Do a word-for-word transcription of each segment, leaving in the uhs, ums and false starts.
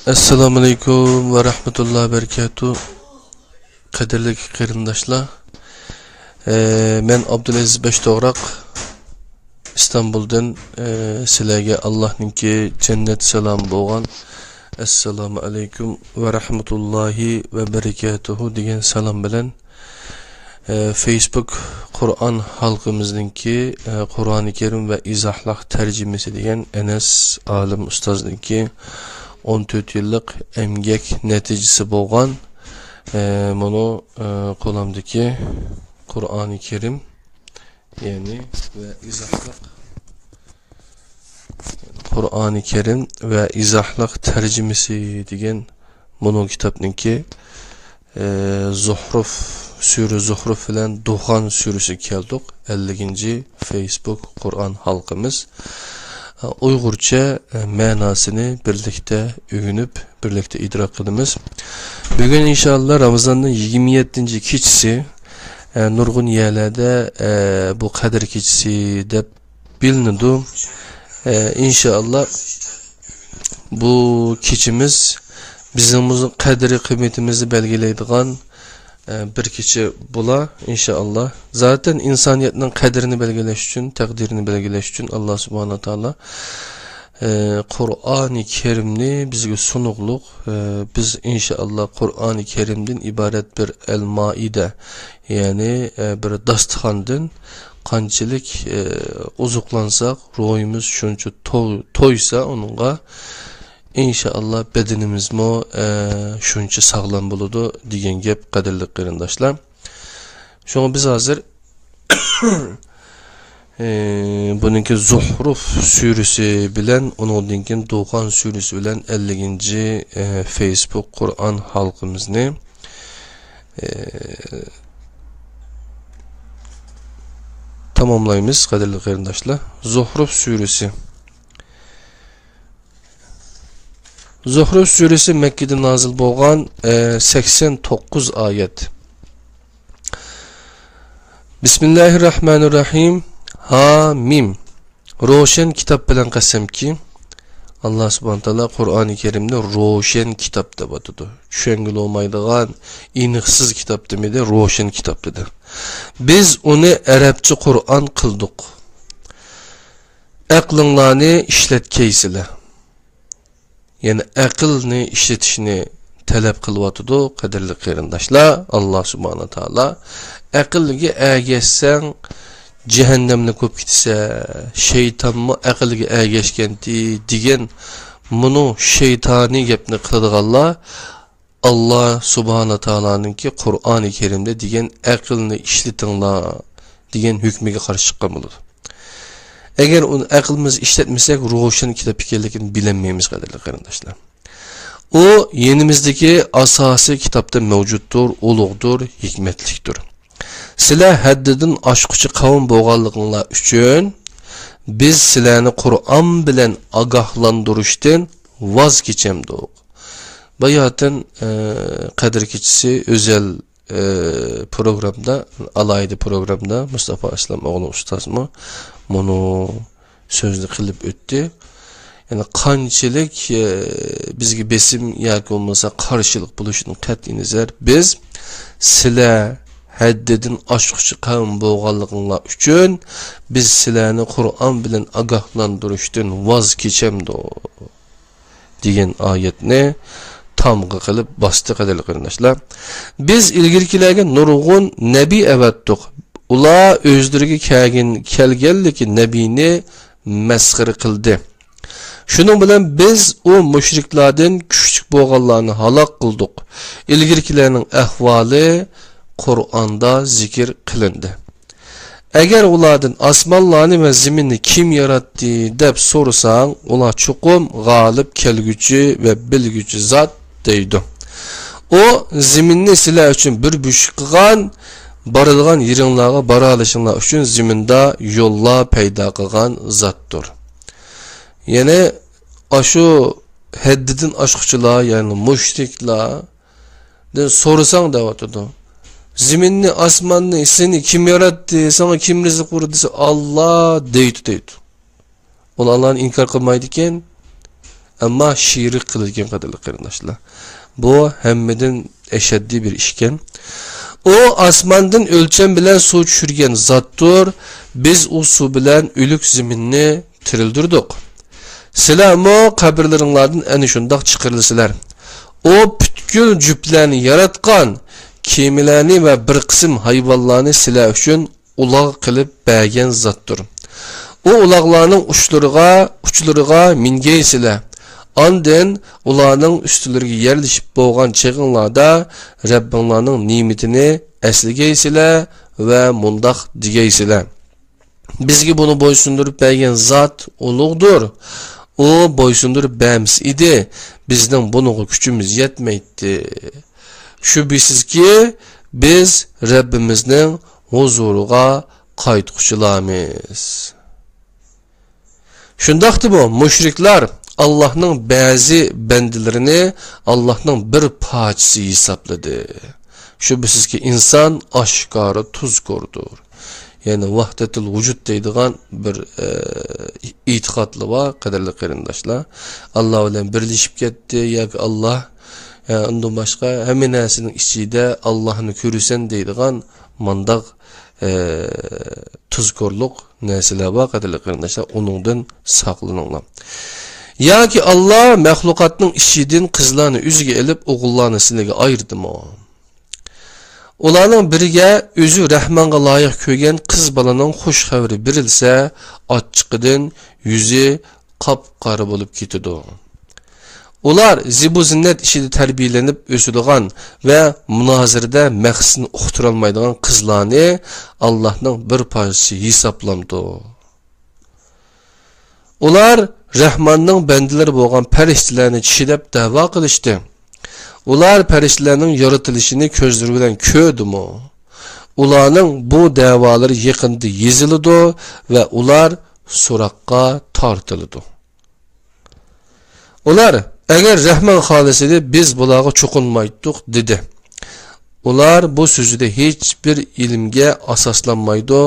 ئەسسالامۇئەلەيكۇم ۋە رەھمەتۇللاھى ۋە بەرىكاتۇھ. قەدىرلىك قېرىنداشلار، ئە، مەن ئابدۇلئەزىز بەشتوغراق، ئىستانبۇلدىن، ئە، سىلەرگە ئاللاھنىڭكى جەننەت سالامى بولغان ئەسسالامۇئەلەيكۇم ۋە رەھمەتۇللاھى ۋە بەرىكاتۇھۇ دېگەن سالام بىلەن، ئە، فېيسبۇك قۇرئان ھالقىمىزنىڭكى، ئە، قۇرئانى كەرىم ۋە ئىزاھلىق تەرجىمىسى دېگەن ئەنەس ئالىم ئۇستازنىڭكى ئون تۆت يىللىق ئەمگەك نەتىجىسى بولغان، ئە، مۇنۇ، ئە، قولۇمدىكى قۇرئانى كەرىم، يەنى ۋە ئىزاھلىق، قۇرئانى كەرىم ۋە ئىزاھلىق تەرجىمىسى دېگەن مۇنۇ كىتابنىڭكى، ئە، زۇھرۇف سۈرە زۇھرۇف بىلەن دۇخان سۈرىسىگە كەلدۇق. ئەللىكىنچى فېيسبۇك قۇرئان ھالقىمىز. ئە، ئۇيغۇرچە، ئە، مەناسىنى بىرلىكتە ئۆگىنىپ، بىرلىكتە ئىدراك قىلىمىز. بۈگۈن ئىنشائاللا رامىزاننىڭ يىگىرمە يەتتىنچى كېچىسى، ئە، نۇرغۇن يەرلەردە، ئە، بۇ قەدىر كېچىسى دەپ بىلىنىدۇ. ئە، ئىنشائاللا بۇ كېچىمىز بىزنىڭ قەدرى قىممىتىمىزنى بەلگىلەيدىغان، ئە، بىر كېچە بولا، ئىنشائاللا. زاتەن ئىنسانىيەتنىڭ قەدرىنى بەلگىلەش ئۈچۈن، تەقدىرىنى بەلگىلەش ئۈچۈن ئاللا سۇبھانەھۇ ۋە تائالا، ئە، قۇرئانى كەرىمنى بىزگە سۇنۇقلۇق. ئە، بىز ئىنشائاللا قۇرئانى كەرىمدىن ئىبارەت بىر ئەل مائىدە، يەنى، ئە، بىر داستىخاندىن قانچىلىك، ئە، ئوزۇقلانساق، روھىمىز شۇنچە تو-، تويسا ئۇنىڭغا، ئىنشائاللا بەدىنىمىزمۇ، ئە، شۇنچە ساغلام بولىدۇ دېگەن گەپ، قەدىرلىك قېرىنداشلار. شۇڭا بىز ھازىر، ئە، بۇنىڭكى زۇھرۇف سۈرىسى بىلەن، ئۇنىڭدىن كېيىن دۇخان سۈرىسى بىلەن ئەللىكىنچى، ئە، فېيسبۇك قۇرئان ھالقىمىزنى، ئە، تاماملايمىز، قەدىرلىك قېرىنداشلار. زۇھرۇف سۈرىسى. زۇھرۇف سۈرىسى مەككىدە نازىل بولغان، ئە، سەكسەن توققۇز ئايەت. بىسمىللاھىررەھمانىررەھىم. ھا مىم. روشەن كىتاب بىلەن قەسەمكى، ئاللا سۇبھانەھۇ ۋە تائالا قۇرئانى كەرىمنى روشەن كىتاب دەپ ئاتىدۇ. چۈشەنگىلى بولمايدىغان، ئېنىقسىز كىتاب دېمىدى، روشەن كىتاب دېدى. بىز ئۇنى ئەرەبچە قۇرئان قىلدۇق. ئەقلىڭلارنى ئىشلەتكەيسىلەر. يەنى ئەقىلنى ئىشلىتىشنى تەلەپ قىلىۋاتىدۇ، قەدىرلىك قېرىنداشلار. ئاللا سۇبھانەھۇ ۋە تائالا، «ئەقىلگە ئەگەشسەڭ، جەھەننەملىك بولۇپ كېتىسەن، شەيتانمۇ ئەقىلگە ئەگەشكەنتى» دېگەن مۇنۇ شەيتانىي گەپنى قىلىدىغانلار، ئاللا سۇبھانەھۇ ۋە تائالانىڭكى قۇرئانى كەرىمدە دېگەن «ئەقىلنى ئىشلىتىڭلار» دېگەن ھۆكمىگە قارشى چىققان بولىدۇ. ئەگەر ئۇنى ئەقلىمىز ئىشلەتمىسەك، روشەن كىتاب ئىكەنلىكىنى بىلەلمەيمىز، قەدىرلىك قېرىنداشلار. ئۇ يېنىمىزدىكى ئاساسىي كىتابتا مەۋجۇتتۇر، ئۇلۇغدۇر، ھېكمەتلىكتۇر. سىلەر ھەددىدىن ئاشقۇچى قەۋم بولغانلىقىڭلار ئۈچۈن، بىز سىلەرنى قۇرئان بىلەن ئاگاھلاندۇرۇشتىن ۋاز كېچەمدۇق. باياتىن، ئە، قەدىر كېچىسى ئۆزەل، ئە، پروگرامدا، ئالاھىدە پروگرامدا مۇستافا ئىسلام ئوغلى ئۇستازمۇ مۇنۇ سۆزنى قىلىپ ئۆتتى. يەنى قانچىلىك، ئە، بىزگە بېسىم ياكى بولمىسا قارشىلىق بولۇشىدىن قەتئىينەزەر، بىز سىلەر ھەددىدىن ئاشقۇچى قەۋم بولغانلىقىڭلار ئۈچۈن، بىز سىلەرنى قۇرئان بىلەن ئاگاھلاندۇرۇشتىن ۋاز كېچەمدۇق دېگەن ئايەتنى تامغا قىلىپ باستى، قەدىرلىك قېرىنداشلار. بىز ئىلگىرىكىلەرگە نۇرغۇن نەبى ئەۋەتتۇق. ئۇلار ئۆزلىرىگە كەلگەن، كەلگەنلىكى نەبىنى مەسخىرە قىلدى. شۇنىڭ بىلەن بىز ئۇ مۇشرىكلاردىن كۈچلۈك بولغانلارنى ھالاك قىلدۇق. ئىلگىرىكىلەرنىڭ ئەھۋالى قۇرئاندا زىكىر قىلىندى. ئەگەر ئۇلاردىن «ئاسمانلارنى ۋە زېمىننى كىم ياراتتى؟» دەپ سورىساڭ، ئۇلار چوقۇم «غالىب، كەلگۈچى ۋە بىلگۈچى زات» دەيدۇ. ئۇ زېمىننى سىلەر ئۈچۈن بىر بۆشۈك قىلغان، بارىدىغان يېرىڭلارغا بارالىشىڭلار ئۈچۈن زېمىندا يوللار پەيدا قىلغان زاتتۇر. يەنى ئاشۇ ھەددىدىن ئاشقۇچىلار، يەنى مۇشرىكلار دىن سورىساڭ دەۋاتىدۇ. «زېمىننى، ئاسماننى، سېنى كىم ياراتتى؟ ساڭا كىم رىزىق بەردى؟» دېسە، «ئاللا» دەيدۇ، دەيدۇ. ئۇلار ئاللانى ئىنكار قىلمايدىكەن. ئەمما شېرىك قىلىدىكەن، قەدىرلىك قېرىنداشلار. بۇ ھەممىدىن ئەشەددىي بىر ئىشكەن. ئۇ ئاسماندىن ئۆلچەم بىلەن سۇ چۈشۈرگەن زاتتۇر. بىز ئۇ سۇ بىلەن ئۆلۈك زېمىننى تىرىلدۈردۇق. سىلەرمۇ قەبرىلىرىڭلاردىن ئەنە شۇنداق چىقىرىلىسىلەر. ئۇ پۈتكۈل جۈپلەرنى ياراتقان، كېمىلەرنى ۋە بىر قىسىم ھايۋانلارنى سىلەر ئۈچۈن ئۇلاغ قىلىپ بەرگەن زاتتۇر. ئۇ ئۇلاغلارنىڭ ئۇچلىرىغا، ئۇچلىرىغا مىنگەيسىلەر. ئاندىن ئۇلارنىڭ ئۈستىلىرىگە يەرلىشىپ بولغان چېغىڭلاردا رەببىڭلارنىڭ نېمىتىنى ئەسلىگەيسىلەر ۋە مۇنداق دېگەيسىلەر: بىزگە بۇنى بويسۇندۇرۇپ بەرگەن زات ئۇلۇغدۇر. ئۇ بويسۇندۇرۇپ بەرمىسە ئىدى، بىزنىڭ بۇنىڭغا كۈچىمىز يەتمەيتتى. شۈبھىسىزكى، بىز رەببىمىزنىڭ ھۇزۇرىغا قايتقۇچىلارمىز. شۇنداقتىمۇ مۇشرىكلار ئاللاھنىڭ بەزى بەندىلىرىنى ئاللاھنىڭ بىر پارچىسى ھېسابلىدى. شۈبھىسىزكى، ئىنسان ئاشكارا تۇزكوردۇر. يەنى ۋەھدەتۇل ۋۇجۇد دەيدىغان بىر، ئە، ئېتىقادلار بار، قەدىرلىك قېرىنداشلار. ئاللا بىلەن بىرلىشىپ كەتتى ياكى ئاللا، ئە، ئۇندىن باشقا ھەممە نەرسىنىڭ ئىچىدە ئاللاھنى كۆرىسەن دەيدىغان مانداق، ئە، تۇزكورلۇق نەرسىلەر بار، قەدىرلىك قېرىنداشلار، ئۇنىڭدىن ساقلىنىڭلار. ياكى ئاللا مەخلۇقاتنىڭ ئىچىدىن قىزلارنى ئۆزىگە ئېلىپ، ئوغۇللارنى سىلىگە ئايرىدىمۇ؟ ئۇلارنىڭ بىرىگە ئۆزى رەھمانغا لايىق كۆرگەن قىز بالىنىڭ خۇش خەۋىرى بېرىلسە، ئاچچىقىدىن يۈزى قاپقارا بولۇپ كېتىدۇ. ئۇلار زىبۇ زىننەت ئىچىدە تەربىيەلىنىپ ئۆسىدىغان ۋە مۇنازىرىدە مەقسىتىنى ئۇقتۇرالمايدىغان قىزلارنى ئاللاھنىڭ بىر پارچىسى ھېسابلامدۇ؟ ئۇلار رەھماننىڭ بەندىلىرى بولغان پەرىشتىلەرنى چىشى دەپ دەۋا قىلىشتى. ئۇلار پەرىشتىلەرنىڭ يارىتىلىشىنى كۆزلىرى بىلەن كۆردىمۇ؟ ئۇلارنىڭ بۇ دەۋالىرى يېقىندا يېزىلىدۇ ۋە ئۇلار سوراققا تارتىلىدۇ. ئۇلار، ئەگەر رەھمان خالىسىدى، بىز بۇلارغا چوقۇنمايتتۇق، دېدى. ئۇلار بۇ سۆزىدە ھېچبىر ئىلىمگە ئاساسلانمايدۇ،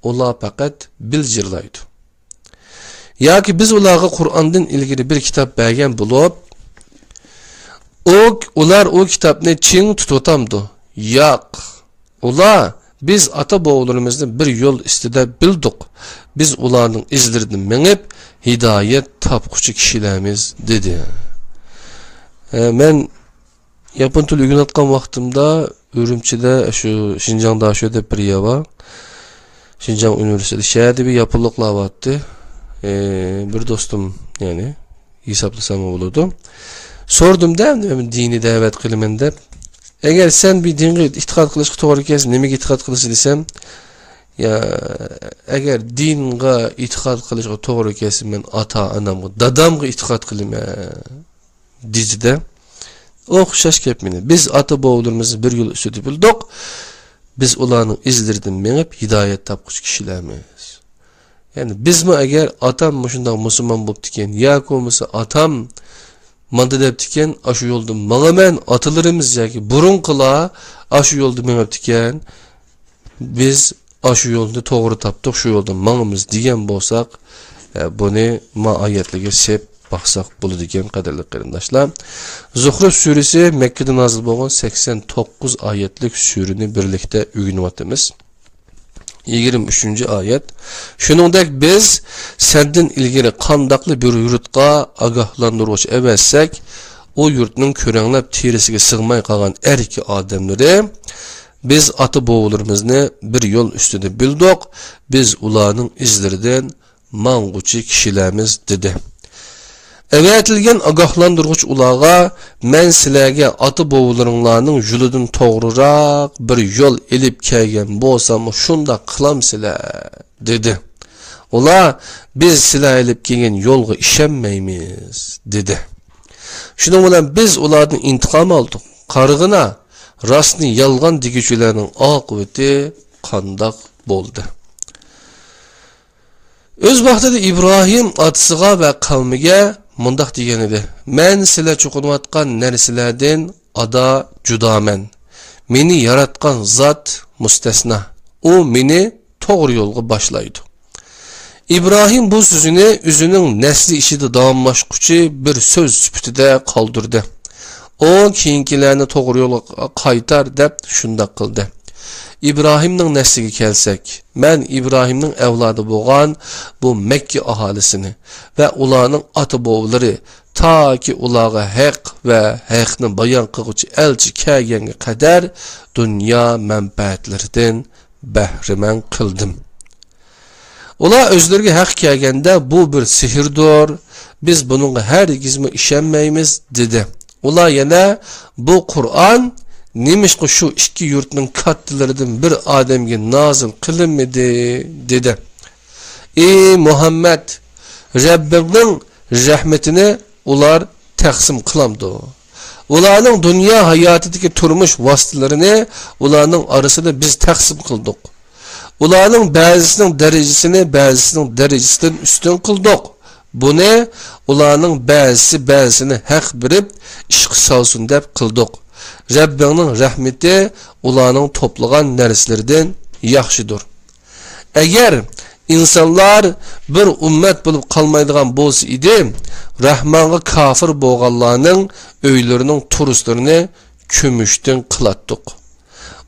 ئۇلار پەقەت بىلجىرلايدۇ. ياكى بىز ئۇلارغا قۇرئاندىن ئىلگىرى بىر كىتاب بەرگەن بولۇپ، ئۇ، ئۇلار ئۇ كىتابنى چىڭ تۇتۇۋاتامدۇ؟ ياق. ئۇلار، بىز ئاتا-بوۋىلىرىمىزنى بىر يول ئۈستىدە بىلدۇق. بىز ئۇلارنىڭ ئىزلىرىدىن مېڭىپ، ھىدايەت تاپقۇچى كىشىلەرمىز، دېدى. ئە، مەن ياپون تىلى ئۆگىنىۋاتقان ۋاقتىمدا ئۈرۈمچىدە، شۇ شىنجاڭدا شۇ دەپ بىر يەر بار. شىنجاڭ ئۇنىۋېرسىتېتى، شەھەردە بىر ياپونلۇقلار بارتتى. ئە، بىر دوستۇم، يەنى، ھېسابلىساممۇ بولىدۇ. سورىدىم-دە، ئەمدى مەن دىنىي دەۋەت قىلىمەن دەپ. ئەگەر سەن بىر دىنغا ئېتىقاد قىلىشقا توغرا كەلسە، نېمىگە ئېتىقاد قىلىسەن دېسەم، يا، ئەگەر دىنغا ئېتىقاد قىلىشقا توغرا كەلسە، مەن ئاتا-ئانامغا، دادامغا ئېتىقاد قىلىمەن، دېدى-دە. ئوخشاش گەپ مېنى. بىز ئاتا-بوۋىلىرىمىزنى بىر يول ئۈستىدە بىلدۇق. بىز ئۇلارنىڭ ئىزلىرىدىن مېڭىپ، ھىدايەت تاپقۇچى كىشىلەرمىز. يەنى بىزمۇ ئەگەر ئاتام مۇشۇنداق مۇسۇلمان بوپتىكەن، ياكى بولمىسا ئاتام ماندا دەپتىكەن، ئاشۇ يولدا ماڭىمەن، ئاتىلىرىمىز ياكى بۇرۇنقىلار ئاشۇ يولدا مېڭىپتىكەن، بىز ئاشۇ يولنى توغرا تاپتۇق، شۇ يولدا ماڭىمىز دېگەن بولساق، ئە، بۇنى ما ئايەتلەرگە سېپ باقساق بولىدىكەن، قەدىرلىك قېرىنداشلار. زۇخرۇف سۈرىسى مەككىدە نازىل بولغان سەكسەن توققۇز ئايەتلىك سۈرىنى بىرلىكتە ئۆگىنىۋاتىمىز. يىگىرمە ئۈچىنچى ئايەت. شۇنىڭدەك بىز سەندىن ئىلگىرى قانداقلا بىر يۇرتقا ئاگاھلاندۇرغۇچ ئەۋەتسەك، ئۇ يۇرتنىڭ كۆرەڭلەپ تېرىسىگە سىغماي قالغان ئەركە ئادەملىرى، بىز ئاتا-بوۋىلىرىمىزنى بىر يول ئۈستىدە بىلدۇق، بىز ئۇلارنىڭ ئىزلىرىدىن ماڭغۇچى كىشىلەرمىز، دېدى. ئەۋەتىلگەن ئاگاھلاندۇرغۇچ ئۇلارغا، مەن سىلەرگە ئاتا-بوۋىلىرىڭلارنىڭ يولىدىن توغرىراق بىر يول ئېلىپ كەلگەن بولساممۇ شۇنداق قىلامسىلەر؟ دېدى. ئۇلار، بىز سىلەر ئېلىپ كەلگەن يولغا ئىشەنمەيمىز، دېدى. شۇنىڭ بىلەن بىز ئۇلاردىن ئىنتىقام ئالدۇق. قارىغىنا، راستنى يالغان دېگۈچىلەرنىڭ ئاقىۋىتى قانداق بولدى؟ ئۆز ۋاقتىدا ئىبراھىم ئاتىسىغا ۋە قەۋمىگە مۇنداق دېگەن ئىدى: مەن سىلەر چوقۇنۇۋاتقان نەرسىلەردىن ئادا جۇدامەن. مېنى ياراتقان زات مۇستەسنا. ئۇ مېنى توغرا يولغا باشلايدۇ. ئىبراھىم بۇ سۆزىنى ئۆزىنىڭ نەسلى ئىچىدە داۋاملاشقۇچى بىر سۆز سۈپىتىدە قالدۇردى. ئۇ كېيىنكىلەرنى توغرا يولغا قايتار دەپ شۇنداق قىلدى. ئىبراھىمنىڭ نەسلىگە كەلسەك، مەن ئىبراھىمنىڭ ئەۋلادى بولغان بۇ مەككە ئاھالىسىنى ۋە ئۇلارنىڭ ئاتا-بوۋىلىرى تاكى ئۇلارغا ھەق ۋە ھەقنى بايان قىلغۇچى ئەلچى كەلگەنگە قەدەر دۇنيا مەنپەئەتلىرىدىن بەھرىمەن قىلدىم. ئۇلار ئۆزلىرىگە ھەق كەلگەندە، بۇ بىر سېھىردۇر، بىز بۇنىڭغا ھەرگىزمۇ ئىشەنمەيمىز، دېدى. ئۇلار يەنە، بۇ قۇرئان نېمىشقا شۇ ئىككى يۇرتنىڭ كاتتىلىرىدىن بىر ئادەمگە نازىل قىلىنمىدى؟ دېدى. ئى مۇھەممەد، رەببىڭنىڭ رەھمىتىنى ئۇلار تەقسىم قىلامدۇ؟ ئۇلارنىڭ دۇنيا ھاياتىدىكى تۇرمۇش ۋاسىتىلىرىنى ئۇلارنىڭ ئارىسىدا بىز تەقسىم قىلدۇق. ئۇلارنىڭ بەزىسىنىڭ دەرىجىسىنى بەزىسىنىڭ دەرىجىسىدىن ئۈستۈن قىلدۇق. بۇنى ئۇلارنىڭ بەزىسى بەزىسىنى ھەق بېرىپ ئىشقا سالسۇن دەپ قىلدۇق. رەببىڭنىڭ رەھمىتى ئۇلارنىڭ توپلىغان نەرسىلىرىدىن ياخشىدۇر. ئەگەر ئىنسانلار بىر ئۈممەت بولۇپ قالمايدىغان بولسا ئىدى، رەھمانغا كاپىر بولغانلارنىڭ ئۆيلىرىنىڭ تۇرۇسلىرىنى كۈمۈشتىن قىلاتتۇق.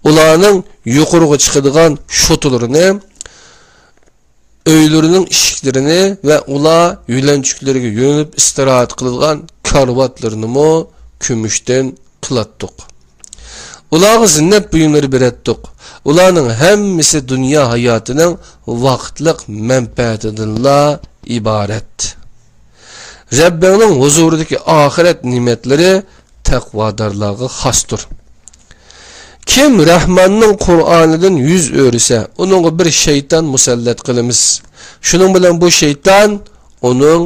ئۇلارنىڭ يۇقىرىغا چىقىدىغان شوتىلىرىنى ئۆيلىرىنىڭ ئىشىكلىرىنى ۋە ئۇلار يۆلەنچۈكلىرىگە يۆلىنىپ ئىستىراھەت قىلىدىغان كارىۋاتلىرىنىمۇ كۈمۈشتىن قىلاتتۇق. ئۇلارغا زىننەت بۇيۇملىرى بېرەتتۇق. ئۇلارنىڭ ھەممىسى دۇنيا ھاياتىنىڭ ۋاقىتلىق مەنپەئەتىدىنلا ئىبارەت. رەببىڭنىڭ ھۇزۇرىدىكى ئاخىرەت نېمەتلىرى تەقۋادارلارغا خاستۇر. كىم رەھماننىڭ قۇرئانىدىن يۈز ئۆرۈسە، ئۇنىڭغا بىر شەيتان مۇسەللەت قىلىمىز. شۇنىڭ بىلەن بۇ شەيتان ئۇنىڭ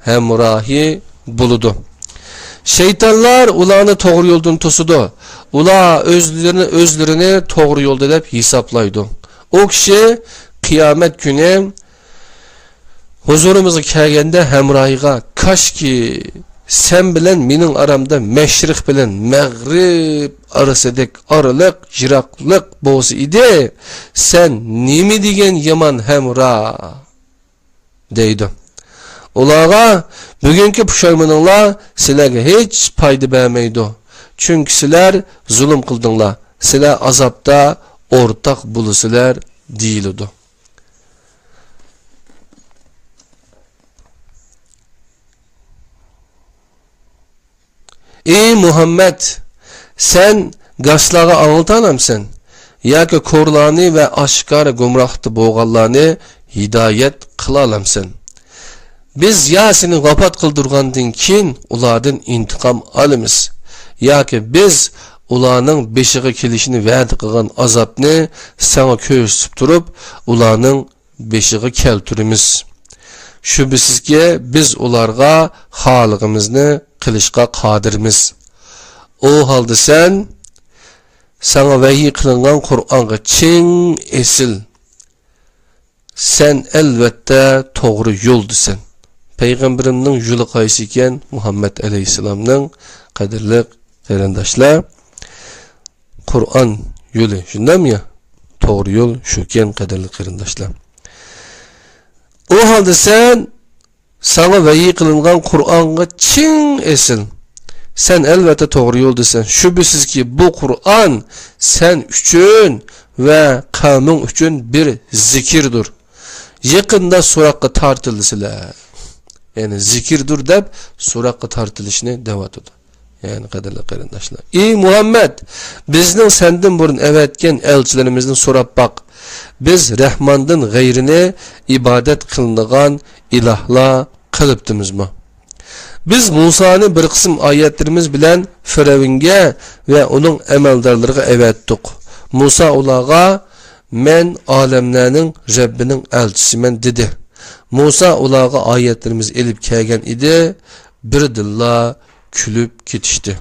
ھەمراھى بولىدۇ. شەيتانلار ئۇلارنى توغرا يولدىن توسىدۇ. ئۇلار ئۆزلىرىنى، ئۆزلىرىنى توغرا يولدا دەپ ھېسابلايدۇ. ئۇ كىشى قىيامەت كۈنى ھۇزۇرىمىزغا كەلگەندە ھەمراھىغا، كاشكى سەن بىلەن مېنىڭ ئارامدا مەشرىق بىلەن مەغرىب ئارىسىدەك ئارىلىق، يىراقلىق بولسا ئىدى، سەن نېمە دېگەن يامان ھەمراھ! دەيدۇ. ئۇلارغا، بۈگۈنكى پۇشايمىنىڭلار سىلەرگە ھېچ پايدا بەرمەيدۇ. چۈنكى سىلەر زۇلۇم قىلدىڭلار. سىلەر ئازابتا ئورتاق بولىسىلەر، دېيىلىدۇ. ئى مۇھەممەد، سەن گاشلارغا ئاڭلىتالامسەن؟ ياكى كورلارنى ۋە ئاشكارا گۇمراھلىقتا بولغانلارنى ھىدايەت قىلالامسەن؟ بىز يا سېنى ۋاپات قىلدۇرغاندىن كېيىن ئۇلاردىن ئىنتىقام ئالىمىز، ياكى بىز ئۇلارنىڭ بېشىغا كېلىشىنى ۋەدە قىلغان ئازابنى ساڭا كۆرسىتىپ تۇرۇپ، ئۇلارنىڭ بېشىغا كەلتۈرىمىز. شۈبھىسىزكى، بىز ئۇلارغا خالىغىنىمىزنى قىلىشقا قادىرمىز. ئۇ ھالدا سەن، ساڭا ۋەھىي قىلىنغان قۇرئانغا چىڭ ئېسىل. سەن ئەلۋەتتە توغرا يولدىسەن. پەيغەمبىرىمنىڭ يولى قايسى ئىكەن؟ مۇھەممەد ئەلەيھىسسالامنىڭ، قەدىرلىك قېرىنداشلار، قۇرئان يولى، شۇنداقمۇ يا؟ توغرا يول شۇكەن، قەدىرلىك قېرىنداشلار. ئۇ ھالدا سەن ساڭا ۋەھىي قىلىنغان قۇرئانغا چىڭ ئېسىل. سەن ئەلۋەتتە توغرا يولدىسەن. شۈبھىسىزكى، بۇ قۇرئان سەن ئۈچۈن ۋە قەۋمىڭ ئۈچۈن بىر زىكىردۇر. يېقىندا سوراققا تارتىلىسىلەر. يەنى زىكىردۇر دەپ سوراققا تارتىلىشنى دەۋاتىدۇ. يەنى، قەدىرلىك قېرىنداشلار، ئى مۇھەممەد، بىزنىڭ سەندىن بۇرۇن ئەۋەتكەن ئەلچىلىرىمىزنى سوراپ باق. بىز رەھماندىن غەيرىنى ئىبادەت قىلىنىدىغان ئىلاھلار قىلىپتىمىزمۇ؟ بىز مۇسانى بىر قىسىم ئايەتلىرىمىز بىلەن فىرئەۋنگە ۋە ئۇنىڭ ئەمەلدارلىرىغا ئەۋەتتۇق. مۇسا ئۇلارغا، مەن ئالەملەرنىڭ رەببىنىڭ ئەلچىسىمەن، دېدى. مۇسا ئۇلارغا ئايەتلىرىمىز ئېلىپ كەلگەن ئىدى، بىردىنلا كۈلۈپ كېتىشتى.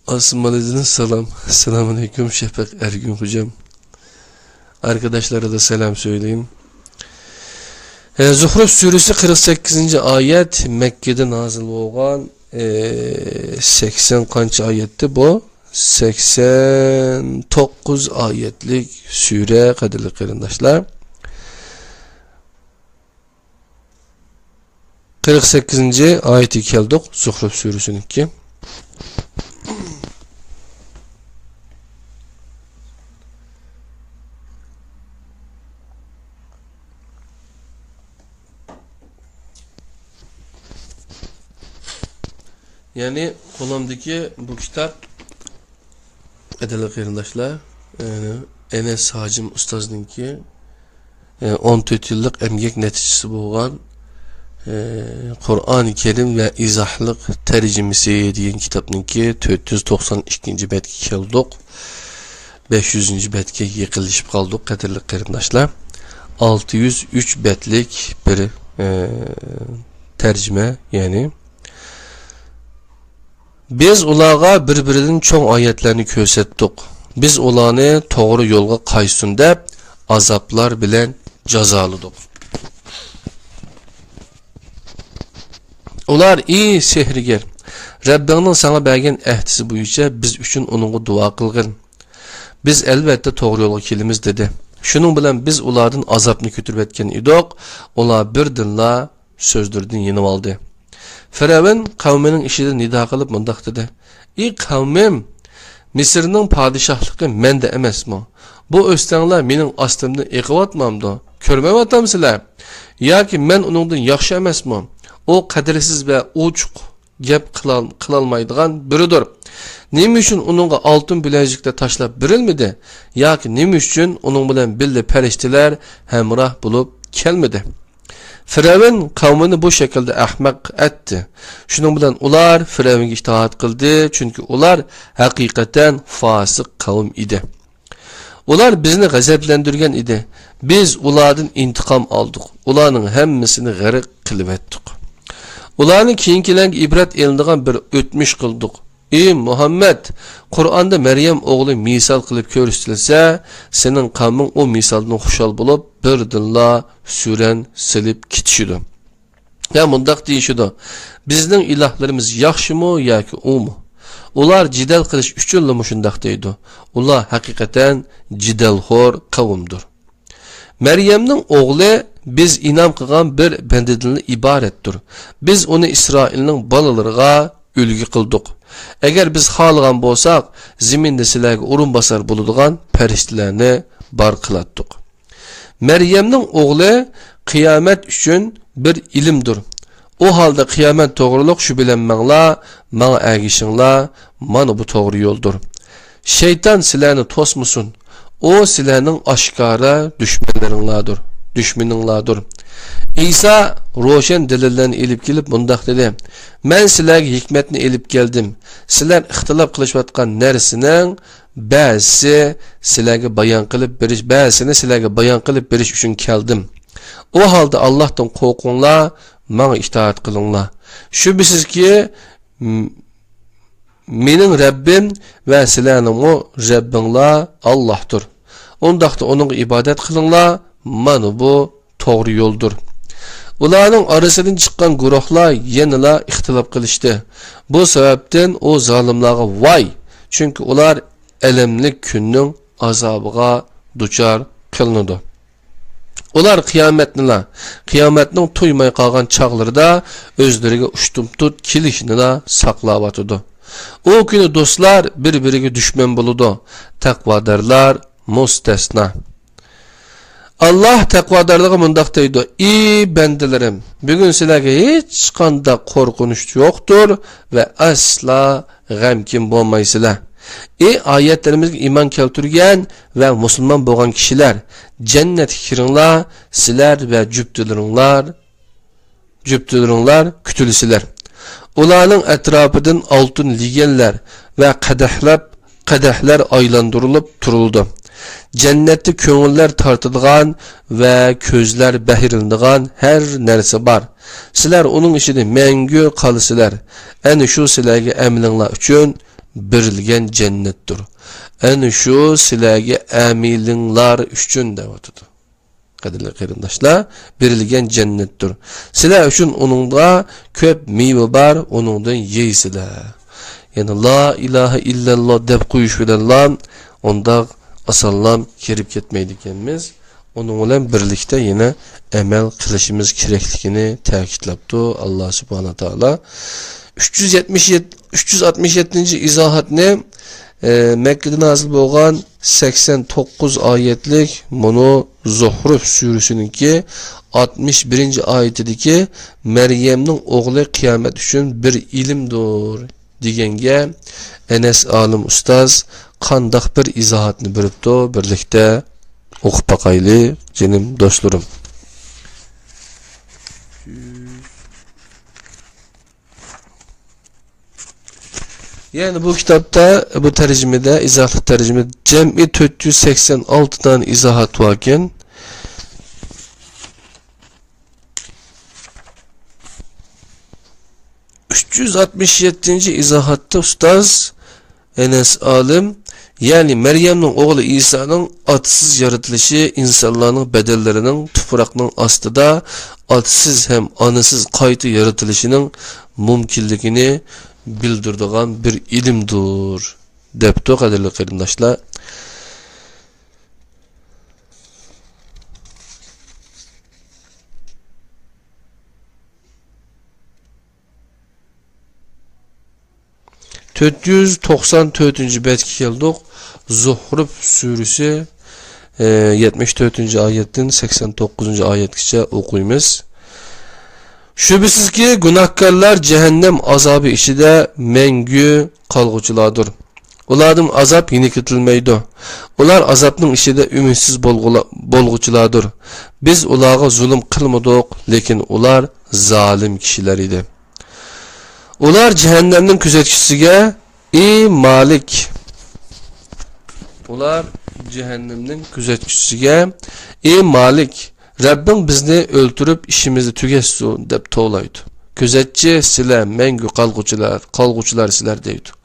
ئاسمالىدىن سالام. ئەسسالامۇئەلەيكۇم، شەپەق ئەرگۈن خوجام. ئاركىداشلارغا سالام سۆيلەيمەن. ئە، زۇخرۇف سۈرىسى قىرىق سەككىزىنچى ئايەت، مەككىدە نازىل بولغان، ئە، سەكسەن قانچە ئايەتتى بۇ؟ سەكسەن توققۇز ئايەتلىك سۈرە، قەدىرلىك قېرىنداشلار. قىرىق سەككىزىنچى ئايىتىگە كەلدۇق، زۇخرۇف سۈرىسىنىڭكى. يەنى قولۇمدىكى بۇ كىتاب، قەدىرلىك قېرىنداشلار، ئەنەس ھاجىم ئۇستازنىڭكى، ئون تۆت يىللىق ئەمگەك نەتىجىسى بولغان، قۇرئان كەرىم ۋە ئىزاھلىق تەرجىمىسى دېگەن كىتابنىڭكى تۆت يۈز توقسان ئىككىنچى بەتكە كەلدۇق. بەش يۈزىنچى بەتكە يېقىنلىشىپ قالدۇق، قەدىرلىك قېرىنداشلار. ئالتە يۈز ئۈچ بەتلىك بىر، ئە، تەرجىمە، يەنى. بىز ئۇلارغا بىر-بىرىدىن چوڭ ئايەتلەرنى كۆرسەتتۇق. بىز ئۇلارنى توغرا يولغا قايتسۇن دەپ، ئازابلار بىلەن جازالىدۇق. ئۇلار، ئى سېھىرگەر، رەببىڭنىڭ ساڭا بەرگەن ئەھدىسى بويىچە بىز ئۈچۈن ئۇنىڭغا دۇئا قىلغىن. بىز ئەلۋەتتە توغرا يولغا كېلىمىز، دېدى. شۇنىڭ بىلەن بىز ئۇلاردىن ئازابنى كۆتۈرۈۋەتكەن ئىدۇق، ئۇلار بىردىنلا سۆزلىرىدىن يېنىۋالدى. فىرئەۋن قەۋمىنىڭ ئىچىدىن نىدا قىلىپ مۇنداق دېدى: ئى قەۋمىم، مىسىرنىڭ پادىشاھلىقى مەندە ئەمەسمۇ؟ بۇ ئۆستەڭلار مېنىڭ ئاستىمدىن ئېقىۋاتمامدۇ؟ كۆرمەيۋاتامسىلەر؟ ياكى مەن ئۇنىڭدىن ياخشى ئەمەسمۇ؟ ئۇ قەدىرسىز ۋە ئوچۇق گەپ قىلال-، قىلالمايدىغان بىرىدۇر. نېمە ئۈچۈن ئۇنىڭغا ئالتۇن بىلەزۈكلەر تاشلاپ بېرىلمىدى؟ ياكى نېمە ئۈچۈن ئۇنىڭ بىلەن بىللە پەرىشتىلەر ھەمراھ بولۇپ كەلمىدى؟ فىرئەۋن قەۋمىنى بۇ شەكىلدە ئەخمەق ئەتتى. شۇنىڭ بىلەن ئۇلار فىرئەۋنگە ئىتائەت قىلدى، چۈنكى ئۇلار ھەقىقەتەن فاسىق قەۋم ئىدى. ئۇلار بىزنى غەزەپلەندۈرگەن ئىدى. بىز ئۇلاردىن ئىنتىقام ئالدۇق. ئۇلارنىڭ ھەممىسىنى غەرق قىلىۋەتتۇق. ئۇلارنى كېيىنكىلەرگە ئىبرەت ئېلىنىدىغان بىر ئۆتمۈش قىلدۇق. ئى مۇھەممەد، قۇرئاندا مەريەم ئوغلى مىسال قىلىپ كۆرسىتىلسە، سېنىڭ قەۋمىڭ ئۇ مىسالدىن خۇشال بولۇپ، بىردىنلا سۈرەن سېلىپ كېتىشىدۇ. يا مۇنداق دېيىشىدۇ: بىزنىڭ ئىلاھلىرىمىز ياخشىمۇ ياكى ئۇمۇ؟ ئۇلار جېدەل قىلىش ئۈچۈنلا مۇشۇنداق دەيدۇ. ئۇلار ھەقىقەتەن جېدەلخور قەۋمدۇر. مەريەمنىڭ ئوغلى بىز ئىنئام قىلغان بىر بەندىدىنلا ئىبارەتتۇر. بىز ئۇنى ئىسرائىلنىڭ بالىلىرىغا ئۈلگە قىلدۇق. ئەگەر بىز خالىغان بولساق، زېمىندا سىلەرگە ئورۇنباسار بولىدىغان پەرىشتىلەرنى بار قىلاتتۇق. مەريەمنىڭ ئوغلى قىيامەت ئۈچۈن بىر ئىلىمدۇر. ئۇ ھالدا قىيامەت توغرۇلۇق شۈبھىلەنمەڭلار، ماڭا ئەگىشىڭلار، مانا بۇ توغرا يولدۇر. شەيتان سىلەرنى توسمىسۇن. ئۇ سىلەرنىڭ ئاشكارا دۈشمەنلىرىڭلاردۇر، دۈشمىنىڭلاردۇر. ئىسا روشەن دەلىللەرنى ئېلىپ كېلىپ مۇنداق دېدى: مەن سىلەرگە ھېكمەتنى ئېلىپ كەلدىم. سىلەر ئىختىلاپ قىلىشىۋاتقان نەرسىنىڭ بەزىسى سىلەرگە بايان قىلىپ بېرىش، بەزىسىنى سىلەرگە بايان قىلىپ بېرىش ئۈچۈن كەلدىم. ئۇ ھالدا ئاللاھتىن قورقۇڭلار، ماڭا ئىتائەت قىلىڭلار. شۈبھىسىزكى، م-، مېنىڭ رەببىم ۋە سىلەرنىڭمۇ رەببىڭلار ئاللاھتۇر. ئۇنداقتا ئۇنىڭغا ئىبادەت قىلىڭلار، مانا بۇ توغرا يولدۇر. ئۇلارنىڭ ئارىسىدىن چىققان گۇرۇھلار يەنىلا ئىختىلاپ قىلىشتى. بۇ سەۋەبتىن ئۇ زالىملارغا ۋاي! چۈنكى ئۇلار ئەلەملىك كۈننىڭ ئازابىغا دۇچار قىلىنىدۇ. ئۇلار قىيامەتنىلا، قىيامەتنىڭ تۇيماي قالغان چاغلىرىدا ئۆزلىرىگە ئۇشتۇمتۇت كېلىشىنىلا ساقلاۋاتىدۇ. ئۇ كۈنى دوستلار بىر-بىرىگە دۈشمەن بولىدۇ، تەقۋادارلار مۇستەسنا. ئاللاھ تەقۋادارلارغا مۇنداق دەيدۇ: ئى بەندىلىرىم، بۈگۈن سىلەرگە ھېچقانداق قورقۇنچ يوقتۇر ۋە ئەسلا غەمكىن بولمايسىلەر. ئى ئايەتلىرىمىزگە ئىمان كەلتۈرگەن ۋە مۇسۇلمان بولغان كىشىلەر، جەننەتكە كىرىڭلار، سىلەر ۋە جۈپتىلىرىڭلار، جۈپتىلىرىڭلار كۈتۈلىسىلەر. ئۇلارنىڭ ئەتراپىدىن ئالتۇن لېگەنلەر ۋە قەدەھلەپ، قەدەھلەر ئايلاندۇرۇلۇپ تۇرۇلىدۇ. جەننەتتە كۆڭۈللەر تارتىدىغان ۋە كۆزلەر بەھرىلىنىدىغان ھەر نەرسە بار. سىلەر ئۇنىڭ ئىچىدە مەڭگۈ قالىسىلەر. ئەنە شۇ سىلەرگە ئەمىلىڭلار ئۈچۈن بېرىلگەن جەننەتتۇر. ئەنە شۇ سىلەرگە ئەمىلىڭلار ئۈچۈن دەۋاتىدۇ. قەدىرلىك قېرىنداشلار، بېرىلگەن جەننەتتۇر. سىلەر ئۈچۈن ئۇنىڭدا كۆپ مېۋە بار، ئۇنىڭدىن يەيسىلەر. يەنى لا ئىلاھە ئىللەللا دەپ قويۇش بىلەنلا ئۇنداق ئاسانلا كىرىپ كەتمەيدىكەنمىز. ئۇنىڭ بىلەن بىرلىكتە يەنە ئەمەل قىلىشىمىز كېرەكلىكىنى تەكىتلەپتۇ ئاللا سۇبھانەھۇ ۋە تائالا. ئۈچ يۈز يەتمىش يەتتە، ئۈچ يۈز ئاتمىش يەتتىنچى ئىزاھاتنى، ئە، مەككىدە نازىل بولغان سەكسەن توققۇز ئايەتلىك مۇنۇ زۇھرۇف سۈرىسىنىڭكى ئاتمىش بىرىنچى ئايىتىدىكى مەريەمنىڭ ئوغلى قىيامەت ئۈچۈن بىر ئىلىمدۇر دېگەنگە ئەنەس ئالىم ئۇستاز قانداق بىر ئىزاھاتنى بېرىپتۇ، بىرلىكتە ئوقۇپ باقايلى، جېنىم دوستلىرىم. يەنى بۇ كىتابتا، بۇ تەرجىمىدە، ئىزاھلىق تەرجىمە جەمئىي تۆت يۈز سەكسەن ئالتە دانە ئىزاھات باركەن. ئۈچ يۈز ئاتمىش يەتتىنچى ئىزاھاتتا ئۇستاز ئەنەس ئالىم، يەنى مەريەمنىڭ ئوغلى ئىسانىڭ ئاتىسىز يارىتىلىشى ئىنسانلارنىڭ بەدەنلىرىنىڭ تۇپراقنىڭ ئاستىدا ئاتىسىز ھەم ئانىسىز قايتا يارىتىلىشىنىڭ مۇمكىنلىكىنى بىلدۈرىدىغان بىر ئىلىمدۇر، دەپتۇ، قەدىرلىك قېرىنداشلار. تۆت يۈز توقسان تۆتىنچى بەتكە كەلدۇق. زۇھرۇف سۈرىسى، ئە، يەتمىش تۆتىنچى ئايەتتىن سەكسەن توققۇزىنچى ئايەتكىچە ئوقۇيمىز. شۈبھىسىزكى، گۇناھكارلار جەھەننەم ئازابى ئىچىدە مەڭگۈ قالغۇچىلاردۇر. ئۇلاردىن ئازاب يېنىكلىتىلمەيدۇ. ئۇلار ئازابنىڭ ئىچىدە ئۈمىدسىز بولغۇلا-، بولغۇچىلاردۇر. بىز ئۇلارغا زۇلۇم قىلمىدۇق، لېكىن ئۇلار زالىم كىشىلەر ئىدى. ئۇلار جەھەننەمنىڭ كۆزەتكۈچىسىگە، ئى مالىك! ئۇلار جەھەننەمنىڭ كۆزەتكۈچىسىگە، ئى مالىك! رەببىڭ بىزنى ئۆلتۈرۈپ، ئىشىمىزنى تۈگەتسۇن، دەپ توۋلايدۇ. كۆزەتچى، سىلەر مەڭگۈ قالغۇچىلار، قالغۇچىلار سىلەر، دەيدۇ.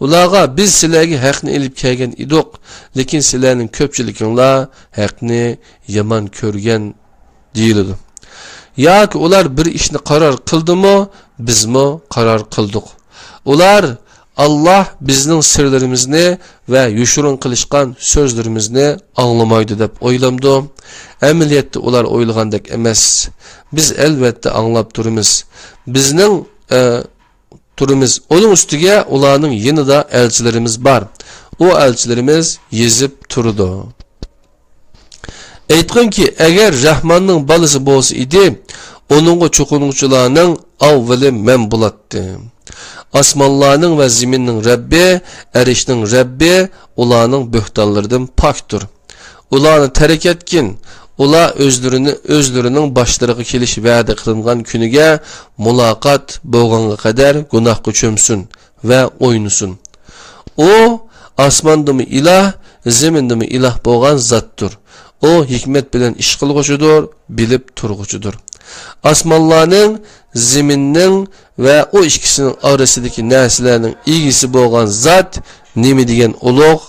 ئۇلارغا، بىز سىلەرگە ھەقنى ئېلىپ كەلگەن ئىدۇق، لېكىن سىلەرنىڭ كۆپچىلىكىڭلار ھەقنى يامان كۆرگەن، دېيىلىدۇ. ياكى ئۇلار بىر ئىشنى قارار قىلدىمۇ، بىزمۇ قارار قىلدۇق. ئۇلار، ئاللا بىزنىڭ سىرلىرىمىزنى ۋە يوشۇرۇن قىلىشقان سۆزلىرىمىزنى ئاڭلىمايدۇ دەپ ئويلامدۇ؟ ئەمەلىيەتتە ئۇلار ئويلىغاندەك ئەمەس. بىز ئەلۋەتتە ئاڭلاپ تۇرىمىز. بىزنىڭ، ئە، تۇرىمىز. ئۇنىڭ ئۈستىگە ئۇلارنىڭ يېنىدا ئەلچىلىرىمىز بار. ئۇ ئەلچىلىرىمىز يېزىپ تۇرىدۇ. ئېيتقىنكى، ئەگەر رەھماننىڭ بالىسى بولسا ئىدى، ئۇنىڭغا چوقۇنغۇچىلارنىڭ ئاۋۋىلى مەن بولاتتىم. ئاسمانلارنىڭ ۋە زېمىننىڭ رەببى، ئەرشنىڭ رەببى ئۇلارنىڭ بۆھتانلىرىدىن پاكتۇر. ئۇلارنى تەرك ئەتكىن. ئۇلار ئۆزلىرىنى، ئۆزلىرىنىڭ باشلىرىغا كېلىش ۋەدە قىلىنغان كۈنىگە مۇلاقات بولغانغا قەدەر گۇناھقا چۆمسۇن ۋە ئوينىسۇن. ئۇ ئاسماندىمۇ ئىلاھ، زېمىندىمۇ ئىلاھ بولغان زاتتۇر. ئۇ ھېكمەت بىلەن ئىش قىلغۇچىدۇر، بىلىپ تۇرغۇچىدۇر. ئاسمانلارنىڭ، زېمىننىڭ ۋە ئۇ ئىككىسىنىڭ ئارىسىدىكى نەرسىلەرنىڭ ئىگىسى بولغان زات نېمە دېگەن ئۇلۇغ،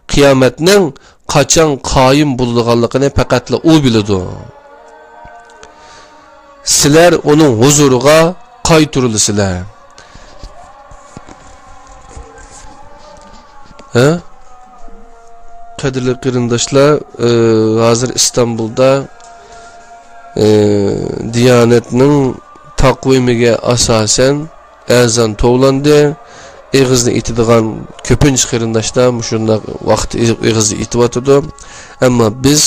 قىيامەتنىڭ قاچان قايىم بولىدىغانلىقىنى پەقەتلا ئۇ بىلىدۇ. سىلەر ئۇنىڭ ھۇزۇرىغا قايتۇرۇلىسىلەر. ھە؟ قەدىرلىك قېرىنداشلار، ئى، ھازىر ئىستانبۇلدا، ئى، دىيانەتنىڭ تەقۋىمىگە ئاساسەن، ئەزان توۋلاندى. ئېغىزنى ئېتىدىغان كۆپىنچە قېرىنداشلار مۇشۇنداق ۋاقىتتا ئېغىزنى ئېتىۋاتىدۇ. ئەمما بىز